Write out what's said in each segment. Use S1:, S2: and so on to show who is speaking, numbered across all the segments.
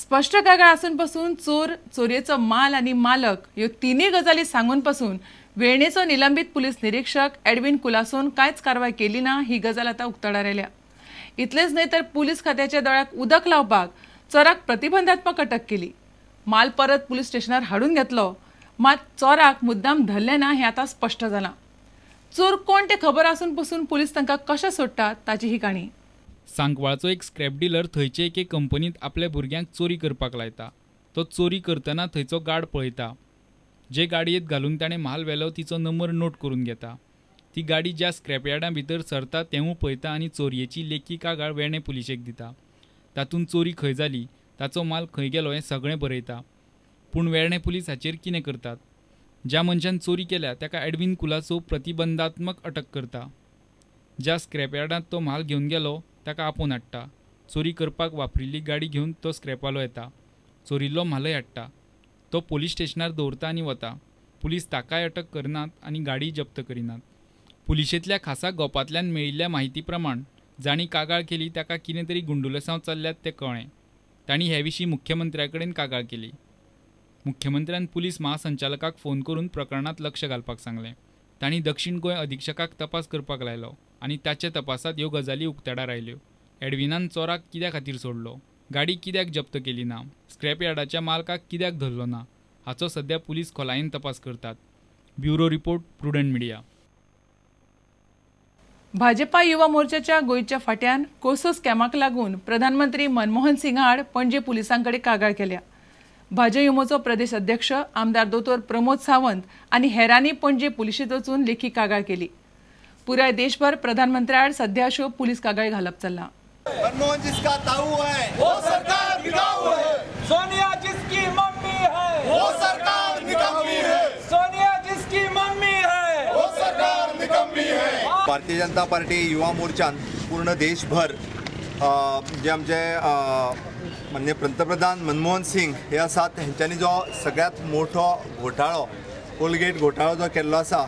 S1: स्पश्ट कागाळ आसून पसून चोर, चोरयेचो माल आनी मालक ह्यो तिनूय गजाली सांगून पसून वेर्णेचो निलंबीत पुलीस निरीक्षक एडविन कुलासोन कांयच कारवाय केली ना ही गजाल आतां उक्ताडार आयल्या। इतलेंच न्हय तर पुलीस खात्याच्या दोळ्याक उदक लावपाक चोराक प्रतिबंधात्मक अटक केली। माल परत पुलीस स्टेशनार हाडून घेतलो, मात चोराक मुद्दाम धरलें ना हें आतां स्पश्ट जालां। चोर कोण ते खबर आसून पसून पुलीस तांकां कशें सोडटात ताची ही काणी।
S2: सांकवाळचो एक स्क्रॅप डिलर थंयचे एके कंपनीत आपल्या भुरग्यांक चोरी करपाक लायता। तो चोरी करतना थंयचो गार्ड पळयता। जे गाडयेंत घालून ताणें म्हाल व्हेलो तिचो नंबर नोट करून घेता। ती गाडी ज्या स्क्रॅप यार्डां भितर सरता तेवूय पळयता आनी चोरयेची लेखी कागाळ वेर्णें पुलिशेक दिता। तातूंत चोरी खंय जाली, ताचो माल खंय गेलो हें सगळें बरयता। पूण वेर्णें पुलीस हाचेर कितें करतात? ज्या मनशान चोरी केल्या ताका एडविन कुलासो प्रतिबंधात्मक अटक करता। ज्या स्क्रॅप यार्डांत तो म्हाल घेवन गेलो ताका आपोवन हाडटा। चोरी करपाक वापरिल्ली गाडी घेवन तो स्क्रॅपवालो येता, चोरिल्लो म्हालय हाडटा, तो पोलीस स्टेशनार दवरता आनी वता। पुलीस ताकाय अटक करनात आनी गाडी जप्त करिनात। पुलिशेंतल्या खासा गोपांतल्यान मेळिल्ल्या म्हायती प्रमाण जांणी कागाळ केली ताका कितें तरी गुंडुलसांव चल्ल्यात तें कळ्ळें। तांणी हे विशीं मुख्यमंत्र्या कडेन कागाळ केली। मुख्यमंत्र्यान पुलीस महासंचालकाक फोन करून प्रकरणांत लक्ष घालपाक सांगलें। तांणी दक्षिण गोंय अधीक्षकाक तपास करपाक लायलो आनी ताच्या तपासांत ह्यो गजाली उक्ताडार आयल्यो। एडविनान चोराक कित्या खातीर सोडलो, गाडी कित्याक जप्त केली ना, स्क्रॅप यार्डाच्या मालकाक कित्याक धरलो ना हाचो सध्या पुलीस खोलायेन तपास करतात। Bureau report, Prudent Media.
S1: Bhajpa Yuva मोर्चाच्या गोंयच्या फाट्यान कोसो स्कॅमाक लागून प्रधानमंत्री मनमोहन सिंग आड पणजे पुलिसां कडेन कागाळ केल्या। भाजप युमोचो प्रदेश अध्यक्ष आमदार दोतोर प्रमोद सावंत आनी हेरांनी पणजे पुलिशेंत वचून लेखी कागाळ केली। पुराय देशभर प्रधानमंत्र्या आड सध्या अश्यो पुलीस कागाळी घालप चल्लां।
S3: मनमोहन जिसका ताऊ है वो सरकार बिकाऊ है,
S4: सोनिया जिसकी मम्मी है
S3: वो सरकार निकम्मी है,
S4: सोनिया जिसकी मम्मी है
S3: वो सरकार निकम्मी है। भारतीय जनता पार्टी युवा मोर्चान पूर्ण देशभर जे आमचे माननीय पंतप्रधान मनमोहन सिंग हे आसात हेंच्यांनी जो सगळ्यांत मोठो घोटाळो कोलगेट घोटाळो जो केल्लो आसा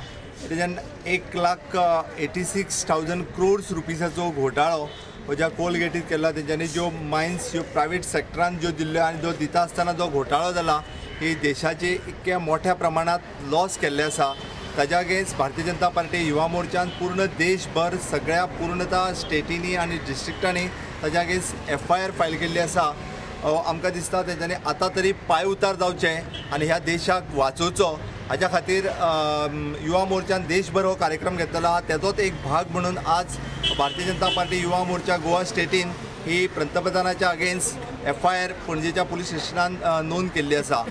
S3: तेज्यान 1,86,000 क्रोर्स रुपीसाचो घोटाळो हो ज्या कोलगेटीत केल्लो तेंच्यांनी ज्यो मायन्स ज्यो प्रायवेट सेक्टरान ज्यो दिल्ल्यो आनी जो दिता आसतना जो घोटाळो जाला ही देशाचे इतक्या मोठ्या प्रमाणांत लॉस केल्ले आसा। ताज्या अगेन्स्ट भारतीय जनता पार्टी युवा मोर्चान पूर्ण देशभर सगळ्या पूर्णता स्टेटींनी आनी डिस्ट्रिक्टांनी ताज्या अगेन्स्ट एफआयआर फायल केल्ली आसा। आमकां दिसता तेंच्यांनी आतां तरी पांय उतार जावचें आनी ह्या देशाक वाचोवचो हाज्या खातीर युवा मोर्चान देशभर हो कार्यक्रम घेतलेलो आहा। तेजोच एक भाग म्हणून आज भारतीय जनता पार्टी युवा मोर्चा गोवा स्टेटीन ही पंतप्रधानाच्या अगेन्स्ट एफआयआर पणजेच्या पुलीस स्टेशनान नोंद केल्ली आसा।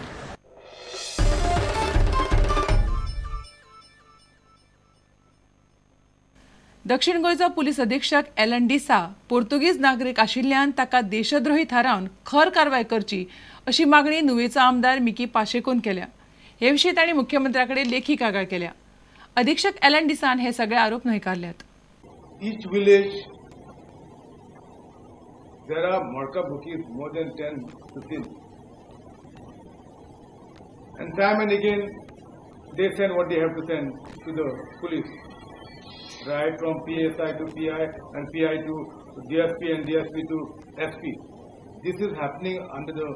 S1: दक्षिण गोंयचो पुलीस अधीक्षक एलन डिसा पोर्तुगीज नागरीक आशिल्ल्यान ताका देशद्रोही थारावन खर कारवाय करची अशी मागणी नुवेचो आमदार मिकी पाशेकोन केल्या। हे विशीं तांणी मुख्यमंत्र्या कडेन लेखी कागाळ केल्या। अधीक्षक एलन डिसान हे सगळे आरोप न्हयकारल्यात।
S5: Each village there are matka bookies more than 10, 15 and time and again they send what they have to send to the police. Right from PSI to PI and PI to DSP and DSP to SP. This is happening under the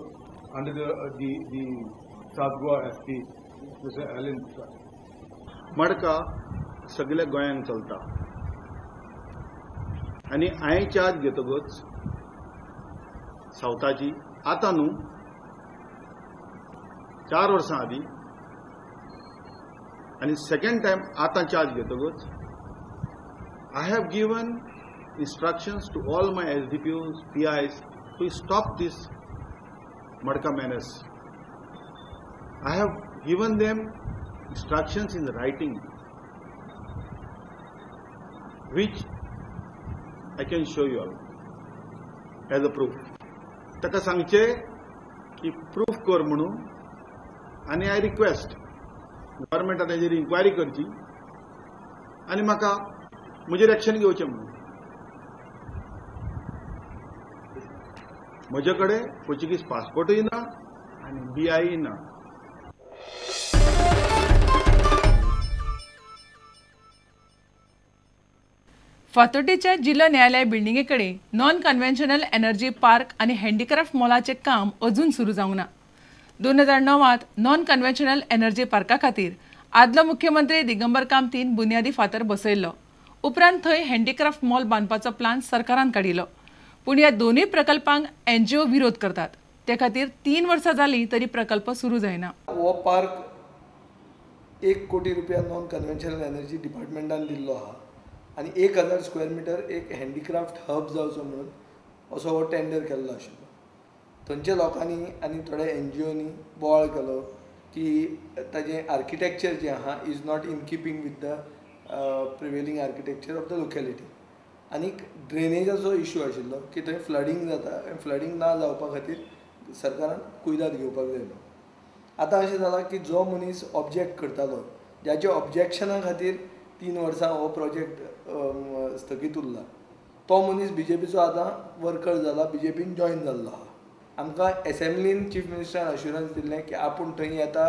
S5: South Goa SP, Mr. Alan.
S6: Matka सगळ्या गोंयांत चलता आनी हांवें charge घेतकच सावथाची आतां न्हू 4 वर्सां आदीं आनी सेकंड टायम आतां charge घेतकच I have given instructions to all my SDPOs, PIs to stop this Madka menace. I have given them instructions in writing, which I can show you all as a proof. ताका सांगचे की proof कर म्हणून आनी I request गव्हर्मेंटान ताजेर enquiry करची आनी म्हाका म्हजेर एक्शन घेवचें म्हणून। म्हजे कडेन पोर्चुगीज पासपोर्टूय ना आनी बीआय ना।
S1: फातोड्डेच्या जिल्लो न्यायालय बिल्डिंगे कडेन नॉन कन्व्हेन्शनल एनर्जी पार्क आनी हँडीक्राफ्ट मॉलाचें काम अजून सुरू जावंक ना. 2009 नॉन कन्व्हेन्शनल एनर्जी पार्का खातीर आदलो मुख्यमंत्री दिगंबर कामतीन बुन्यादी फातर बसयल्लो. उपरांत थंय हँडीक्राफ्ट मॉल बांदपाचो प्लान सरकारान काडिल्लो. पूण ह्या दोनूय प्रकल्पांक एनजीओ विरोध करतात. ते खातीर 3 वर्सां जालीं तरी प्रकल्प सुरू जायना.
S7: हो पार्क 1 कोटी रुपया नॉन कन्व्हेन्शनल एनर्जी डिपार्टमेंटान दिल्लो आहा आनी 1000 स्क्वेअर मिटर एक हँडीक्राफ्ट हब जावचो म्हणून असो हो टेंडर केल्लो आशिल्लो. थंयच्या लोकांनी आनी थोड्या एनजीओनी बोवाळ केलो की ताजें आर्किटेक्चर जें आहा is not in keeping with the prevailing architecture of the locality. आनीक ड्रेनेजाचो इशू आशिल्लो की थंय फ्लडींग जाता आनी फ्लडींग ना जावपा खातीर सरकारान कुयदाद घेवपाक जाय. आतां अशें जालां की जो मनीस ऑब्जेक्ट करतालो ज्याच्या ऑब्जेक्शना खातीर 3 वर्सां हो प्रोजेक्ट स्थगीत उरला तो मनीस बीजेपीचो आतां वर्कर जाला, बीजेपीन जॉयन जाल्लो आहा. आमकां एसेंब्लीन चीफ मिनिस्टरान अश्युरन्स दिल्लें की आपूण थंय येता,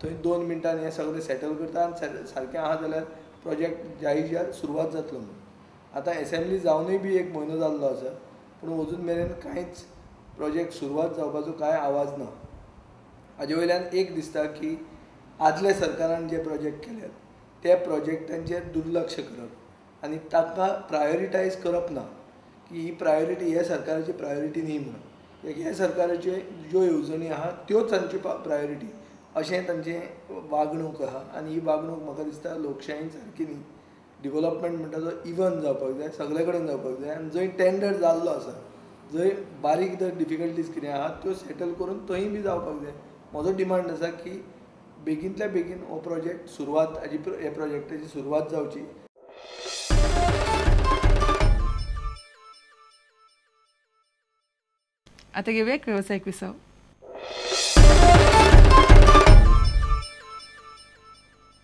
S7: थंय 2 मिनटान हें सगळें सेटल करता आनी सारकें आहा जाल्यार प्रोजेक्ट जायच्या सुरवात जातलो म्हणून. आतां एसेंब्ली जावनूय बी 1 म्हयनो जाल्लो आसा पूण अजून मेरेन कांयच प्रोजेक्ट सुरवात जावपाचो कांय आवाज ना. हाजे वयल्यान एक दिसता की आदल्या सरकारान जे प्रोजेक्ट केल्यात त्या प्रोजेक्टांचेर दुर्लक्ष करप आनी तांकां प्रायोरिटायज करप ना की ही प्रायोरिटी ह्या सरकाराची प्रायोरिटी न्ही म्हणून. ह्या सरकाराच्यो ज्यो येवजणी आहा त्योच तांची प्रायोरिटी अशें तांचें वागणूक आहा आनी ही वागणूक म्हाका दिसता लोकशायेन सारकी न्ही. डिवलपमेंट म्हणटा तो इवन जावपाक जाय, सगळे कडेन जावपाक जाय आनी जंय टेंडर जाल्लो आसा जंय बारीक जर डिफिकल्टीज कितें आहा त्यो सेटल करून थंय बी जावपाक जाय. म्हजो डिमांड आसा की बेगीनतल्या बेगीन हो प्रोजेक्ट सुरवात हाजी ह्या प्रोजेक्टाची सुरवात जावची.
S1: आतां घेवया एक वेवसायीक विसव.